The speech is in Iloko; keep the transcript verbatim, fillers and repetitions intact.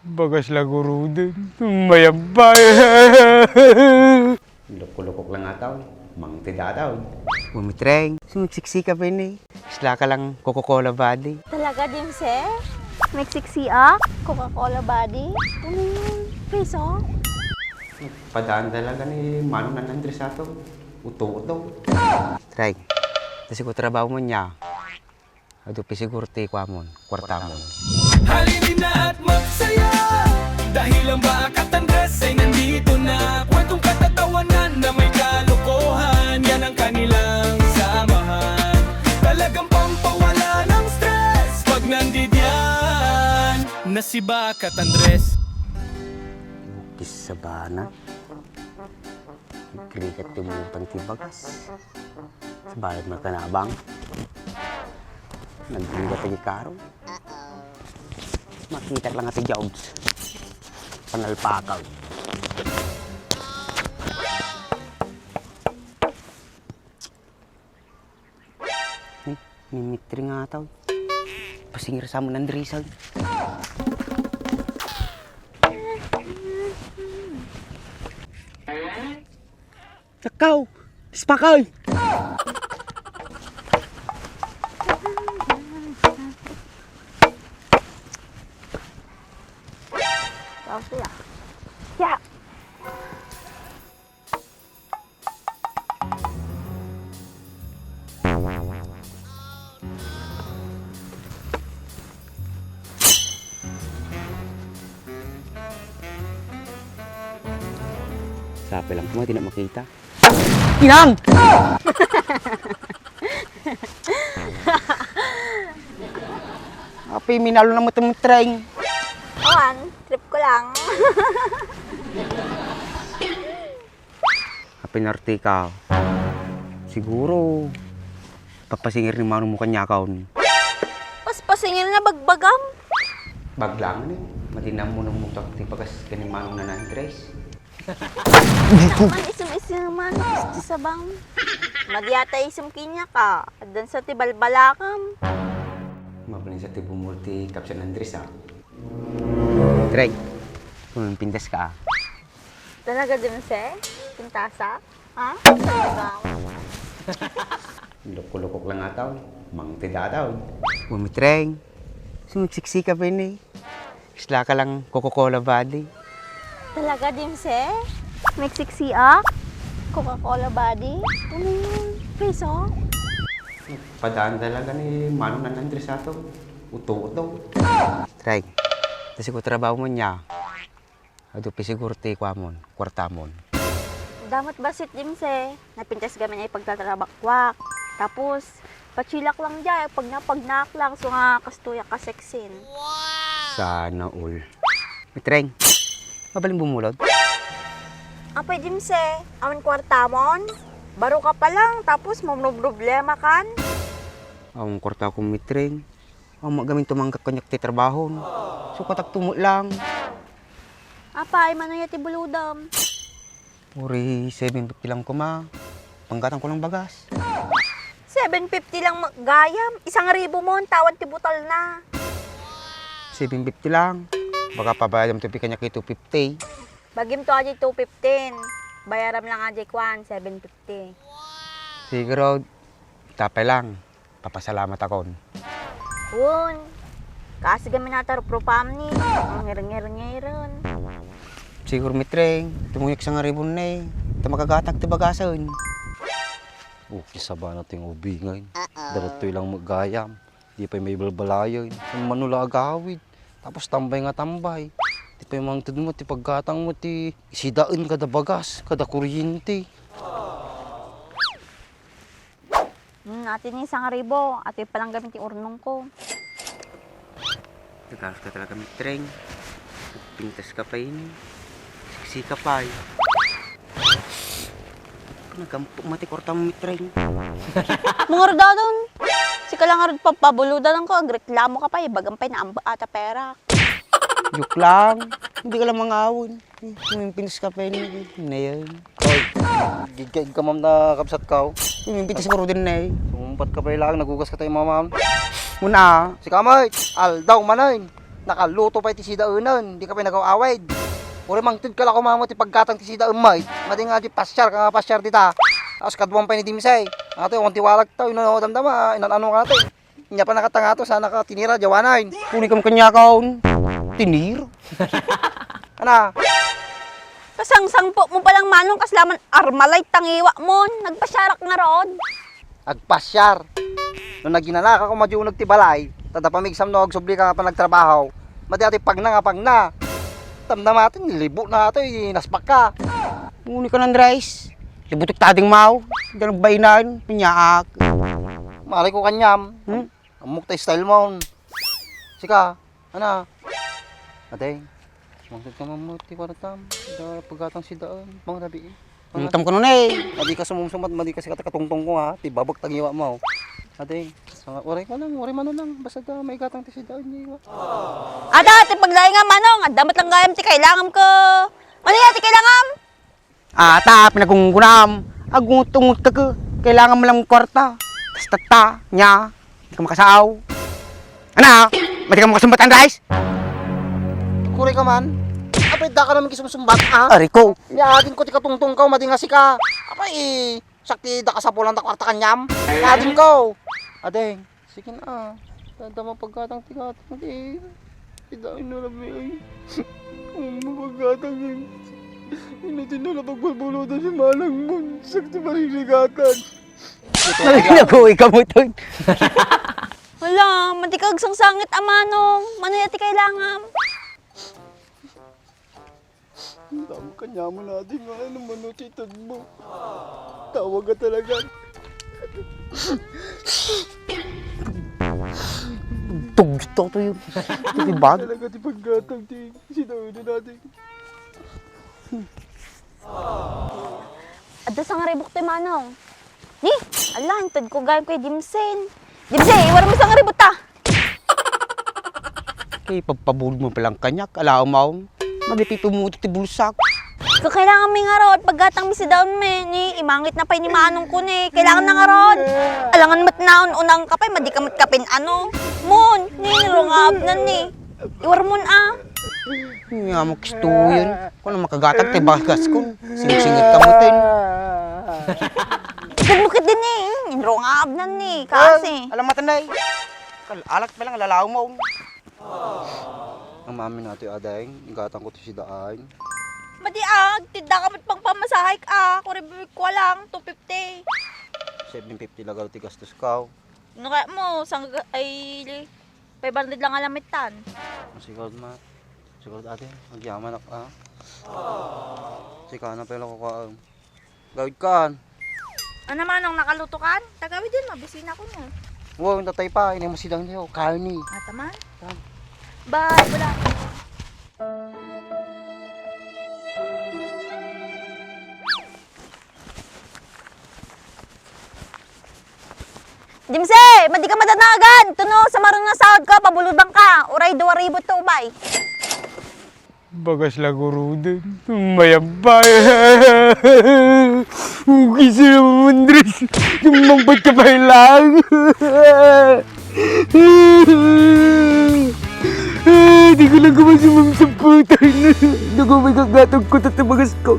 Bagas la garuden. Mayabay. Lukulukok lang ataw. Mangted ataw. Umitreng. Sumiksik ka pa ini. Isla ka lang Coca-Cola body. Talaga, Dimse? Miksik siak? Coca-Cola body? Ano yun? Piso? Padaan talaga ni Manong Nan Andres ato. Uto-uto. Treng. Kasi ko trabaho mo niya. Adu pa siguro ti kuamon, kwartamon. Halina at magsaya dahil ang Bakat Andres ay nandito na. Kwentong katatawanan na may kalokohan, yan ang kanilang samahan. Talagang pampawala ng stress pag nandidiyan na si Bakat Andres. Bukis sabana. Nagrigat ti umutang ti bagas. Sa bayad man kanabang. Nagrigat ti karo. Makitak lang ati jobs. Panalpakaw. Ni, ni Mitri nga ataw. Pasingir sa mo ng drizzle. Takaw! Spakay! Tao siya. Ya! Sapay lang kuma, di na makita. Inang! Api, minalo na mo itong train. Awan, trip ko lang. Apinarte ka. Siguro, papasingir ni Manong mo kanya kaon. Pas pasingir na bagbagam. Baglang ni. Madinam mo nung mutak ti bagas kani Manong na Andres. Naman isum-isum man, ti sabang. Madiata isum kanya ka. Addan sa ti balbalakam. Mabalin sa ti bumul ti kapsan Andres, ah. Trey, pintas ka, ah. Talaga, Dimse? Pintasa? Ha? Talaga? Lukulukok lang ataw. Mangted ataw. Umitreng. Sumiksik ka pa ini. Isla ka lang Coca-Cola body. Talaga, Dimse? Miksik siak? Coca-Cola body? Ano yun? Piso? Padaan talaga ni Manong Nan Andres ato. Uto-uto. Trey, kasi ko trabaho mo niya. Adu pa siguro ti kuamon, kwartamon. Damat basit, Dimse. Napintas gamin ay pagtatrabakuak. Tapos, patsilak lang diay, pag napagnaak lang, so nga kastoyak ka sexin. Sana all. Mitreng, mabalin bumulod? Apay, Dimse, awan kwartamon? Baro ka pa lang, tapos mamroblema kan? Awan kwarta ko, Mitreng. Ammo gamin tumanggak kaniak ti trabahon. Sukat agtumot lang. Apay, mano ya ti bulodam? Uri, seven fifty lang kuma. Panggatang ko lang bagas. Seven fifty lang gayam. Isang ribu mo, tawan ti butal na. Seven fifty lang. Baka pabayadam to pi kaniak two fifty. Bagim to adi two fifteen. Bayaram lang adi kuan, seven fifty. Siguro, tapay lang. Papasalamat akon. Wen, kasi gamin ata ruprupam ni. Ngir-ngir-ngiren. Siguro, Mitreng, tumuyok sa nga ribon na eh. Ta makagatag ti bagasen. Oh, kisabana ti nga ubingay. Darattoy lang maggayam. Di pay maibalbalayen. Ang manula agawid. Tapos tambay nga tambay. Di pay mangted mo ti paggatang mo ti isidaen kada bagas, kada kuryente. Hmm, ati ni isang ribo, ati pa lang gamin ti urnong ko. Nagalos ka talaga, Mitreng. Pintas ka pa ini. Siksi ka pa eh. Nagampok mati kwarta mo, Mitreng. Mga rudadon. Sika lang nga rud papabuludan ko, agreklamo ka pa eh. Bagan pa'y naamba ata pera. Joke lang. Hindi ka lang mangawon. Yung pintas ka pa ini. Na yun. Oy, gigkaig ka, ma'am, na kabsat ka, oh. Yung pintas ko din na eh. Sumumpat ka pa ilang, nagugas ka tayo, ma'am. Muna. Si kamay, aldaw manen. Nakaluto pay ti sidaenen, dika pay nagaw-awid. Uray mangted ka la koma met ti paggatang ti sidaen met. Madi nga di pasiar, ka nga pasiar dita. Tapos kaduam pay ni Dimsay. Ato, awan ti walagta, ino, damdama, inan-ano ka natin. Nya pa nakatangato, sana ka tinira, jawanan. Kunikam kaniakon. Tinir? Ana? Kasangsangpot mo palang, Manong, kasla man Armalite tangiwa mon. Nagpasiarak ngarud. Agpasiar. No naginanaka koma diay uneg ti balay, ta adda pamigsam no agsubli ka nga panagtrabaho. Madi atoy pagna nga pagna. Damdama atoy, libo na atoy, naspak ka. Uni ka, Andres. Libutek ta ding maw. Diyan nagbainan, pinyaak. Malay ko kaniam. Hmm? Ammok ta style mo. Sika, ana? Ading, sumangpet ka man met ti kuartam. Da, paggatang sidaen, panggabii. Ang tam ko nun eh. Madi ka sumumsumat, madi ka sika katungtong ko ha. Ti babak tangiwa mo. Ading, sanga, uray ko lang, uray mano lang. Basta da, maigatang ti sidaen, iwa. Ada, ti paglaing nga, Manong. Adda met lang gayam ti kailangan ko. Ano ya ti kailangan? Ata, pinagunggunam. Agungot-ungot ka ka. Kailangan mo lang kwarta. Kasta ta, nya. Di ka makasaaw. Ana? Madi ka makasumbat, Andres? Kuri ka man. Apay, da ka naman kisumsumbat, ha? Ari ko. Nya, ading ko ti katungtong ka, madi nga sika. Apay, sakti da ka sa pulang da kwarta kaniam. Nya, ading ko. Ading. Sige na, ah. Tanda mo pagkatang ti katang, di. Ida, ino, labi, ay. Ang mapagkatang, eh. Ino, tinula, pagbulbulo, da, si manang mo. Sakti, maririgatan. Naku, ikaw mo, Ton. Hala, madi ka agsangsangit, a Manong. Mano ya ti kailangan? Tama ka niya mo natin nga, ano man, no, titad mo. Tawag ka talaga. Tugto to yun. Di ba? Talaga, ti paggatang, ti, sinauna natin. Adda sangaribok ti manong. Ni, ala, inted ko gayam kay Jimsen. Jimsen, iwar mo sangaribok ta. Kay pagpabulod mo palang kaniak, ala, umaw. Magitito mo ti bulsak. Kakailangan mi ngarud, paggatang mi si daon mi, ni, imangit na pay ni manong ko ni. Kailangan na ngarud. Alangan met naon, unang ka pay, madi ka met kapin ano. Mon, ni, nilungab na ni. Iwar mon, ah. Nga mo kistuyen. Kung makagatag ti bagas kun. Singit-singit ka mo, Tin. Ikad mo ket din eh. Inrungab na ni. Kasi. Alam matan na eh. Kal-, alat pa lang, lalaw mo. Ang mami nato yung adaing, igatang ko to si daan. Madi ag, tinda ka met pang pamasahe ka. Kuribig ko lang, two fifty. Seven fifty lang ti gastos ka. Ano kaya mo, sang, ay, Five hundred lang nga lamittan. Sigurado ma-, sigurado ate, agyaman ako, ah. Sika na pala ko ka, um, gawid kan. Ano manong nakaluto kan? Tagawid din, mabisina ko niya. Wow, yung tatay pa, ini mo sidang niyo, karni. Mataman? Tan. Bye, wala. Jimse, madi ka madanagan! Tuno, sa maron nga sahod ko, pabuludan ka. Uray dua ribu to, bay. Bagas la guruden. Mayabay. Ugis na mo, Andres. Tumangbat ka pa lang. Di ko lang gawa sumamsaputan. Naku, may kagatag ko, tatabagas ko.